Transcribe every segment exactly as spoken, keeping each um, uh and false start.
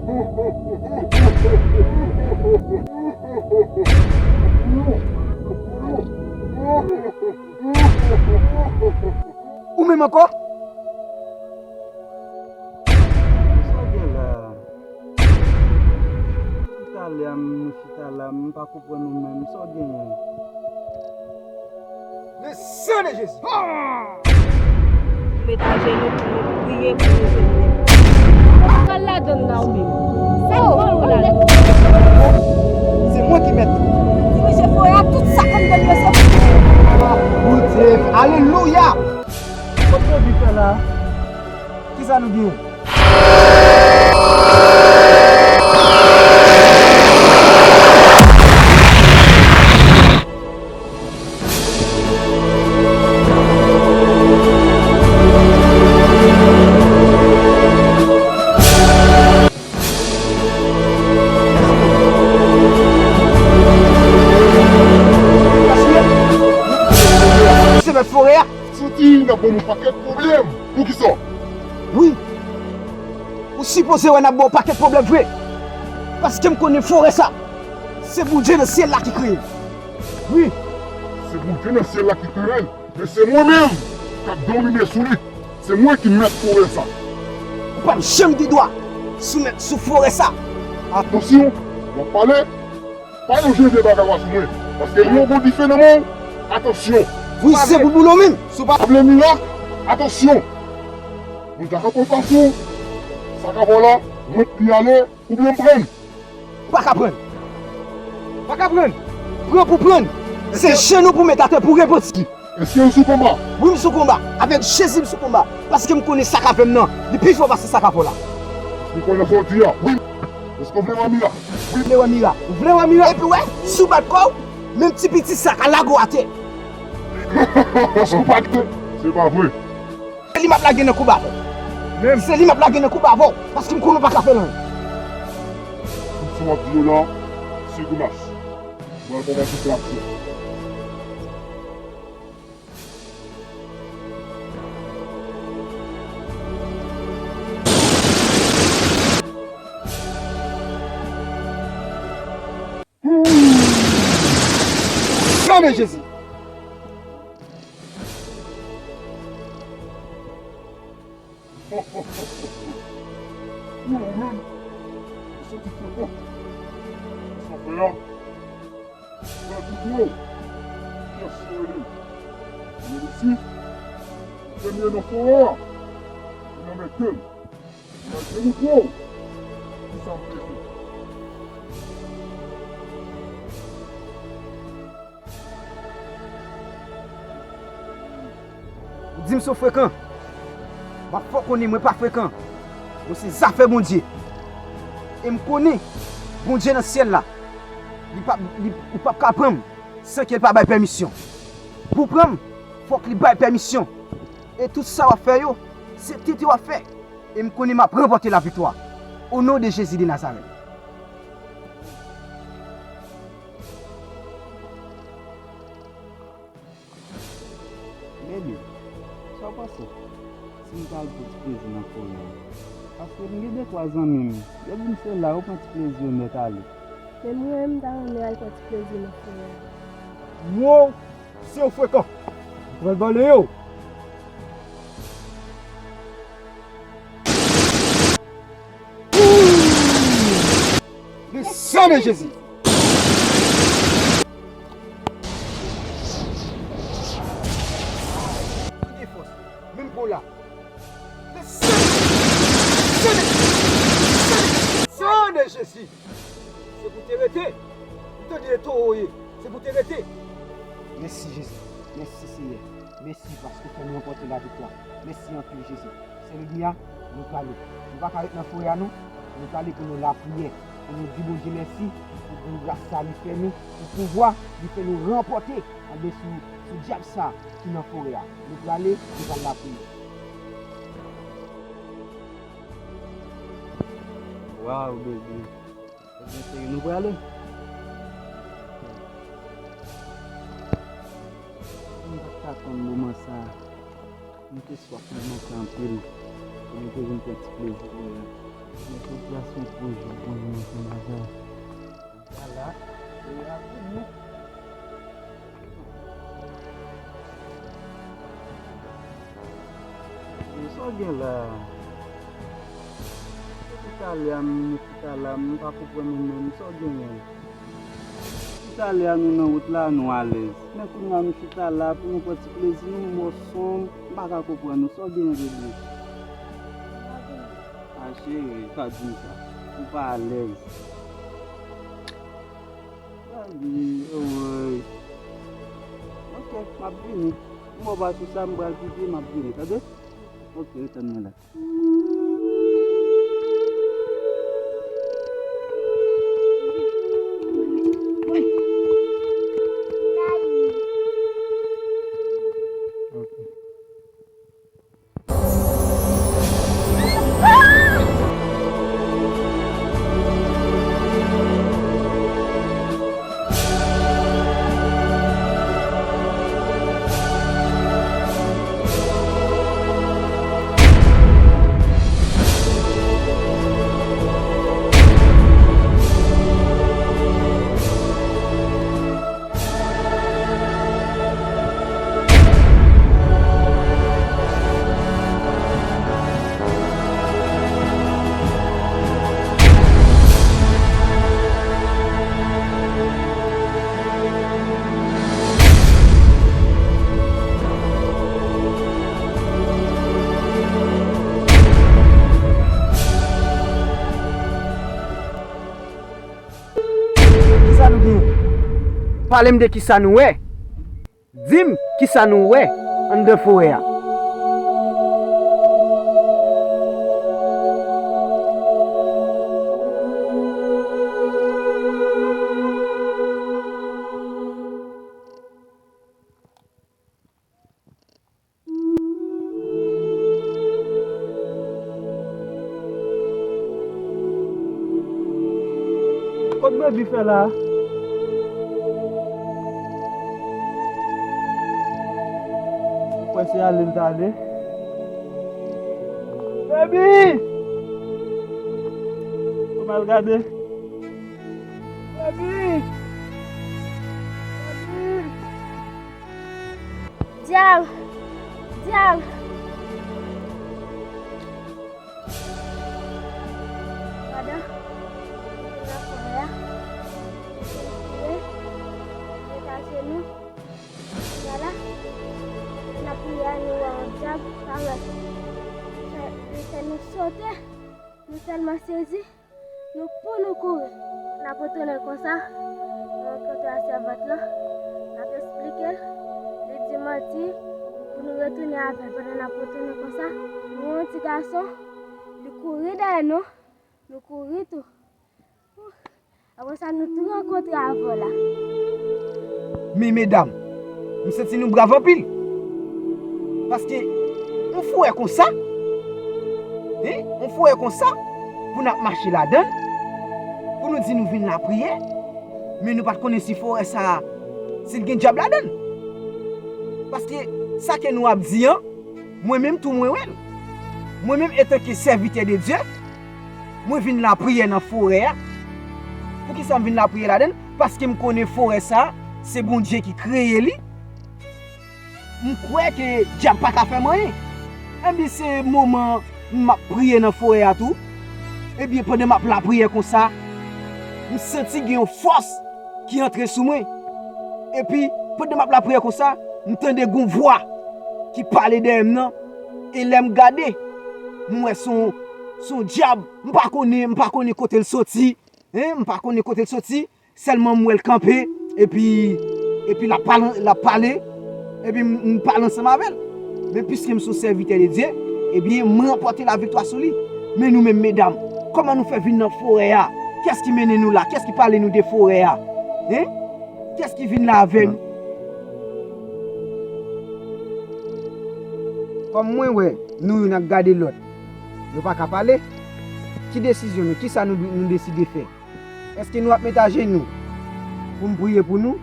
Ou menm ankò? Sa w gen la? Depi talè a m chita la, m pa konprann ou menm. Sa w genyen? Le sang de Jésus! Met ajenou pou nou priye pou nou, Senyè. Ou pa pral ladann la, ou menm. Sa k ban ou ladann? Se mwen ki mèt tou. Dirije fore a, tout sa k anndan l yo, se pou ou. Bondye, alelouya! Kot pwodui fè la? Kisa nou gen? Se mèt forè a. Santi n ap ban nou pakèt pwoblèm. Poukisa? Wi. Ou sipoze wè n ap ba w pakèt pwoblèm vre. Paske m konnen forè sa, se Bondye nan syèl la ki kreye l. Wi. Se Bondye nan syèl la ki kreye l, men se mwen menm k ap domine sou li. Se mwen ki mèt forè sa. Ou p ap janm gen dwa soumèt sou forè sa. Atansyon, w ap pale. Pa yon jan de bagay w a sou mwen. Paske lè w gon dife nan men w, atansyon. Wi, se pou boule w menm. Si w pa vle mirak, atansyon. Mwen ta ka pran fason, sa ka vòlè, mwen pi ale, oubyen m pran. Pa ka pran. Pa ka pran. Pran pou pran. Se jenou pou met atè pou repanti. Èske w sou konba? Wi, m sou konba. Avèk Jezi, m sou konba. Paske m konnen sa k avè m nan, li pi fò pase sa k avè w la. Èske w kwè nan sa w di a? Wi. Èske w vle wè mirak? Wi, m vle wè mirak. Ou vle wè mirak? Epi w wè, si w bat kò w, menm ti piti sa ka lage w atè. Èske w pa di? Se pa vre. Se li m ap lage nan konba avè w. Menm. Se li m ap lage nan konba avè w. Paske m konnen w pa ka fè l anyen. Tout sa w ap di yo la, se grimas. Mwen kòmanse fè aksyon. Nan men Jezi. Ou menm, ou santi frekon. Sa fè a. Nan tout wo, pyès yo rele. Men isi, premye nan fò a, li nan men ke l. Li nan de wout wo. Kisa m vle fè? Ou di m sou frekan. M ap fè w konnen mwen pa frekan. Mwen se zafè Bondye. E m konnen Bondye nan syèl la, li p ap, li, ou p ap ka pran m san ke l pa bay pèmisyon. Pou pran m, fòk li bay pèmisyon. E tout sa w ap fè yo, se tete w ap fè. E m konnen m ap ranpòte laviktwa. O non de Jezi de Nazarèt. Bebe, sa w panse si m t al pran ti plezi nan forè a? Paske m gen de twa zanmi m, yo di m se la yo pran ti plezi yo nèt ale. Men mwen menm, m ta renmen al pran ti plezi nan forè a. Wow! Se yon frekan! M pral vòlè yo! Le sang de Jésus! Mwen gen fòs, menm pou la. Le sang, sang de, sang de, sang de Jésus! Se pou te rete. Ou tande, e towo ye. Se pou te rete. Mèsi, Jezi. Mèsi, Seyè. Mèsi paske w fè nou ranpòte laviktwa. Mèsi anpil, Jezi. Sè Ludmia, nou prale. Nou pa ka ret nan forè a, non. Nou prale pou nou lapriyè. Pou nou di Bondye mèsi pou gran gras sa li fè nou, pou pouvwa li fè nou ranpòte anben sou, sou dyab sa ki nan forè a. Nou prale, nou pral lapriyè. Waw, bebe. Ebyen, cheri, nou prale? M pa t ka tann moman sa a. M te swaf moman sa anpil. Pou nou te vin pran ti plezi kounye a. Mwen te plas yon pwoz, yon pwoz nan fè bagay. Ala, e a tou nou. E sa w gen la? Depi talè a m chita la, m pa konprann ou menm. Sa w genyen? Depi talè a nou nan wout la, nou alèz. Men kounye a m chita la pou nou pran ti plezi nou, m bwè son, m pa ka konprann ou. Sa w genyen, bebe? A cheri, pa di m sa. Ou pa alèz. Gade, woy. Ok, m ap vini. M wè w pa sou sa, m pral kite, m ap vini, tande? Ok, ret tann mwen la. Ok. Kisa nou genyen? Pale m de kisa nou wè. Di m kisa nou wè anndan forè a. Kot Baby fè la? Ou kwè se ale l t ale? Baby! Ou mal gade? Baby! Baby! Dyab! Dyab! Pandan nou te nan forè a, nou te priye, nou te ajenou. Kounye a la, n ap priye a, nou wè yon dyab parèt. Li fè, li fè nou sote, nou tèlman sezi. Nou pou nou kouri. N ap retounen konsa, nou rankontre ak sèvant lan, n ap esplike l, li di manti pou nou retounen avè l. Pandan n ap retounen konsa, nou wè yon ti gason, li kouri dèyè nou, nou kouri tou. Apre sa, nou tou rankontre avè w la. Men medam, m santi nou brav anpil. Paske yon forè konsa, en, yon forè konsa, pou n ap mache ladan l, pou nou di nou vin lapriyè, men nou pa t konnen si forè sa a, si l gen dyab ladan l. Paske sa ke nou ap di an, mwen menm tou mwen wè l. Mwen menm, etanke sèvitè de Dye, mwen vin lapriyè nan forè a. Poukisa m vin lapriyè ladan l? Paske m konnen forè sa a, se Bondye ki kreye li. M kwè ke dyab pa ka fè m anyen. Ebyen, se moman m ap priye nan forè a tou. Ebyen, pandan m ap lapriyè konsa, m santi gen yon fòs ki antre sou mwen. Epi, pandan m ap lapriyè konsa, m tande gon vwa ki pale dèyè m nan. E lè m gade, m wè se yon, se yon dyab. M pa konnen, m pa konnen kote l soti. En, m pa konnen kote l soti. Sèlman m wè l kanpe, epi, epi l ap pale, l ap pale, epi m, m pale ansanm avè l. Men piske m se yon sèvitè de Dye, ebyen, m ranpòte laviktwa sou li. Men nou menm, medam, kòman nou fè vin nan forè a? Kiyès ki mennen nou la? Kiyès ki pale nou de forè a? En? Kiyès ki vin la avè nou? Kòm mwen wè nou youn ap gade lòt, nou pa ka pale. Ki desizyon nou? Kisa nou, nou deside fè? Èske nou ap met ajenou pou m priye pou nou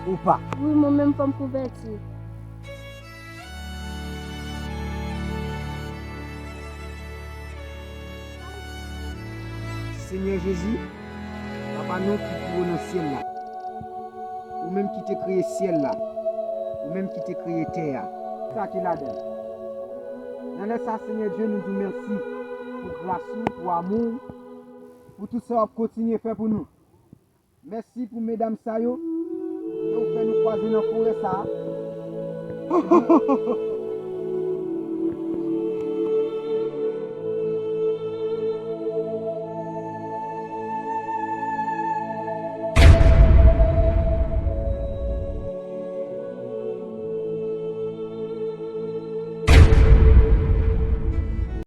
ou pa? Wi, mwen menm fò m konvèti. Senyè Jezi, Papa nou ki pi wo nan syèl la, ou menm ki te kreye syèl la, ou menm ki te kreye tè a, sa ki ladan l. Nan lè sa, Senyè Dye, nou di w mèsi pou gras ou, pou amou w, pou tout sa w ap kontinye fè pou nou. Mèsi pou medam sa yo ke w fè nou kwaze nan forè sa a.